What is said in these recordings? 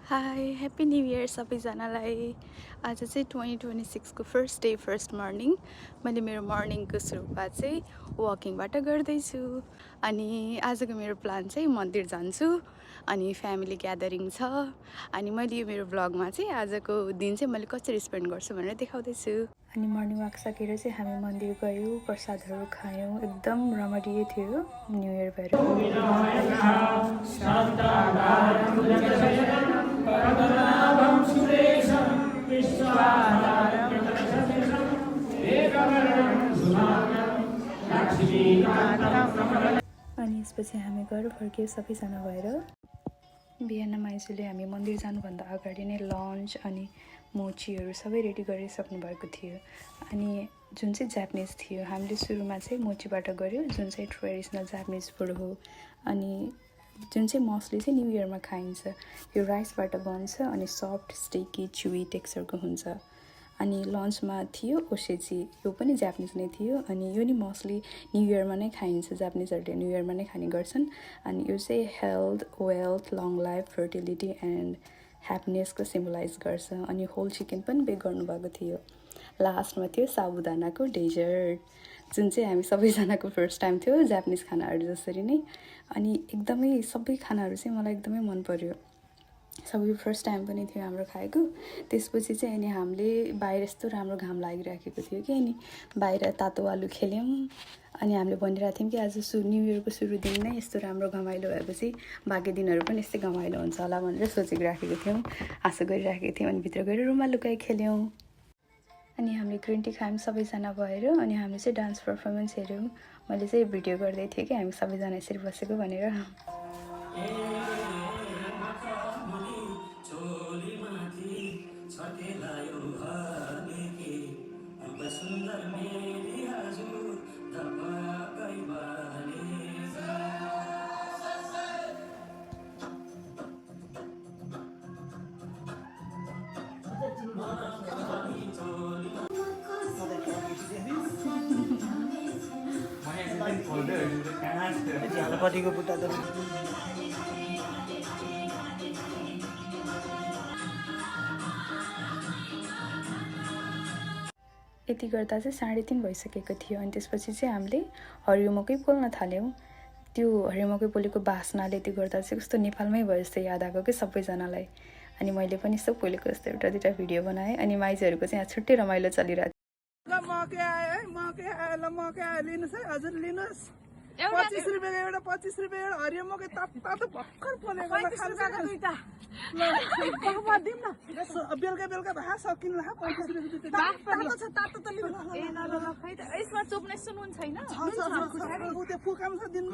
High happy new year सबैजनालाई। आज चाहिँ 2026 को फर्स्ट डे फर्स्ट मर्निङ। मैले मेरो मर्निङको सुरुवात चाहिँ वकिङबाट गर्दैछु। अनि आजको मेरो प्लान चाहिँ मन्दिर जान्छु अनि फ्यामिली ग्यादरिङ छ। अनि मैले यो मेरो ब्लगमा चाहिँ आजको दिन चाहिँ मैले कसरी स्पेन्ड गर्छु भनेर देखाउँदैछु। अनि मर्निङ वाक सकेर चाहिँ हामी मन्दिर गयौँ, प्रसादहरू खायौँ, एकदम रमाइलो थियो न्यु इयर भएर। अनि यसपछि हामी घर फर्क्यौँ सबैजना भएर। बिहान माइजूले हामी मन्दिर जानुभन्दा अगाडि नै लन्च अनि मोचीहरू सबै रेडी गरिसक्नु भएको थियो। अनि जुन चाहिँ जापानिज थियो, हामीले सुरुमा चाहिँ मोचीबाट गऱ्यौँ, जुन चाहिँ ट्रेडिसनल जापानिज फुड हो। अनि जुन चाहिँ मोस्टली चाहिँ न्यु इयरमा खाइन्छ, यो राइसबाट बन्छ अनि सफ्ट स्टिकी चुवी टेक्सचरको हुन्छ। अनि लन्चमा थियो ओसेची, यो पनि जापानिज नै थियो। अनि यो नि मोस्टली न्यु इयरमा नै खाइन्छ, जापानिजहरूले न्यु इयरमा नै खाने गर्छन्। अनि यो चाहिँ health, wealth, long life, fertility and ह्याप्पिनेसको सिम्बलाइज गर्छ। अनि होल चिकन पनि बेक गर्नुभएको थियो। लास्टमा थियो साबुदानाको डेजर्ट, जुन चाहिँ हामी सबैजनाको फर्स्ट टाइम थियो जापानिज खानाहरू जसरी नै। अनि एकदमै सबै खानाहरू चाहिँ मलाई एकदमै मन पर्यो, सबै फर्स्ट टाइम पनि थियो हाम्रो खाएको। त्यसपछि चाहिँ अनि हामीले बाहिर यस्तो राम्रो घाम लागिराखेको थियो कि अनि बाहिर तातो आलु खेल्यौँ। अनि हामीले भनिरहेको थियौँ कि आज न्यु इयरको सुरु दिन नै यस्तो राम्रो घमाइलो भएपछि बाँकी दिनहरू पनि यस्तै घमाइलो हुन्छ होला भनेर सोचिराखेको थियौँ, आशा गरिराखेको थियौँ। अनि भित्र गएर रुमाल लुकाइ खेल्यौँ। अनि हामीले ग्रिन टी खायौँ सबैजना भएर। अनि हामीले चाहिँ डान्स पर्फर्मेन्स हेऱ्यौँ। मैले चाहिँ भिडियो गर्दै थिएँ कि हामी सबैजना यसरी बसेको भनेर। झालपट्टिको बुट्टा त यति गर्दा चाहिँ 3:30 भइसकेको थियो। अनि त्यसपछि चाहिँ हामीले हरियो मकै पोल्न थाल्यौँ। त्यो हरियो मकै पोलेको बास्नाले त्यो गर्दा चाहिँ कस्तो नेपालमै भयो जस्तो याद आएको कि सबैजनालाई। अनि मैले पनि यस्तो पोलेको जस्तो एउटा दुईवटा भिडियो बनाएँ। अनि माइजहरूको चाहिँ यहाँ छुट्टै रमाइलो चलिरहेको थियो। मकै आयो है, मकै आयो, ल मकै आयो, लिनुहोस् है हजुर, लिनुहोस्। 25 रुपियाँको एउटा, 25 रुपियाँ एउटा हरियो मकै तातो भर्खर पोलेको बेलुका बेलुका भए सकिनु 25 रुपियाँ तातो त लिनु यसमा चोप्ने सुन छैन त्यो फुकाम छ दिनु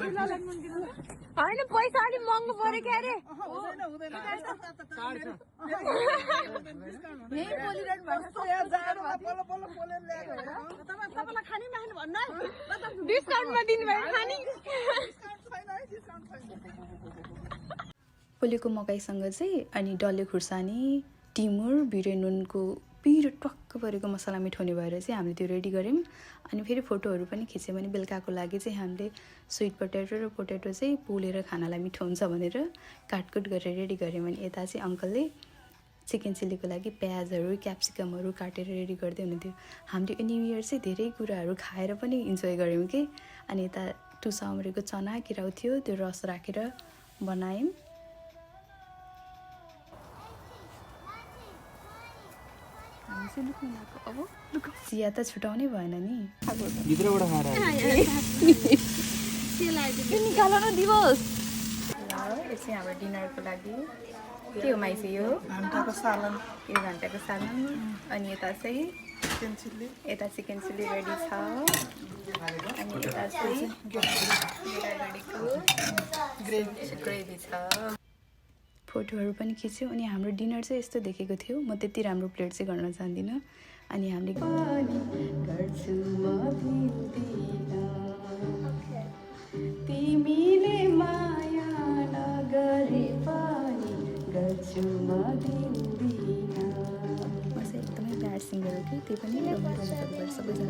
होइन, पैसा अलिक महँगो पऱ्यो क्या अरे। तपाईँलाई खाने नखाने भन्नु डिस्काउन्टमा दिनुभयो खाने। पोलेको मकैसँग चाहिँ अनि डल्ले खुर्सानी, टिमुर, बिरे नुनको पिरो टक्क परेको मसला मिठाउने भएर चाहिँ हामीले त्यो रेडी गऱ्यौँ। अनि फेरि फोटोहरू पनि खिच्यौँ। अनि बेलुकाको लागि चाहिँ हामीले स्विट पोटेटो र पोटेटो चाहिँ पोलेर खानालाई मिठो हुन्छ भनेर काटकुट गरेर रेडी गऱ्यौँ। अनि यता चाहिँ अङ्कलले चिकन चिल्लीको लागि प्याजहरू, क्याप्सिकमहरू काटेर रेडी गर्दै हुनुहुन्थ्यो। हामीले न्यु इयर चाहिँ धेरै कुराहरू खाएर पनि इन्जोय गऱ्यौँ कि। अनि यता टुसा उम्रेको चना किराउ थियो, त्यो रस राखेर बनायौँ। चिया त छुटाउनै भएन नि, भित्रबाट खाएर निकाल न दिवस। यो चाहिँ हाम्रो डिनरको लागि के हो माइसी, यो घन्टाको सालन, यो घन्टाको सालन। अनि यता चाहिँ चिकन चिल्ली, यता चिकन चिल्ली रेडी छ। अनि यता चाहिँ ग्रेभी छ। फोटोहरू पनि खिच्यौँ। अनि हाम्रो डिनर चाहिँ यस्तो देखेको थियो। म त्यति राम्रो प्लेट चाहिँ गर्न जान्दिनँ। अनि हामीले तिमीले माया नगरे पनि गर्छु म दिँदिन। म चाहिँ एकदमै ब्याड सिङ्गर हो कि, त्यही पनि रमाइलो सबैजना।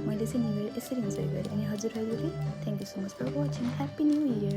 मैले चाहिँ न्यु इयर यसरी इन्जोय गरेँ। अनि हजुरहरूले thank you so much for watching. Happy new year.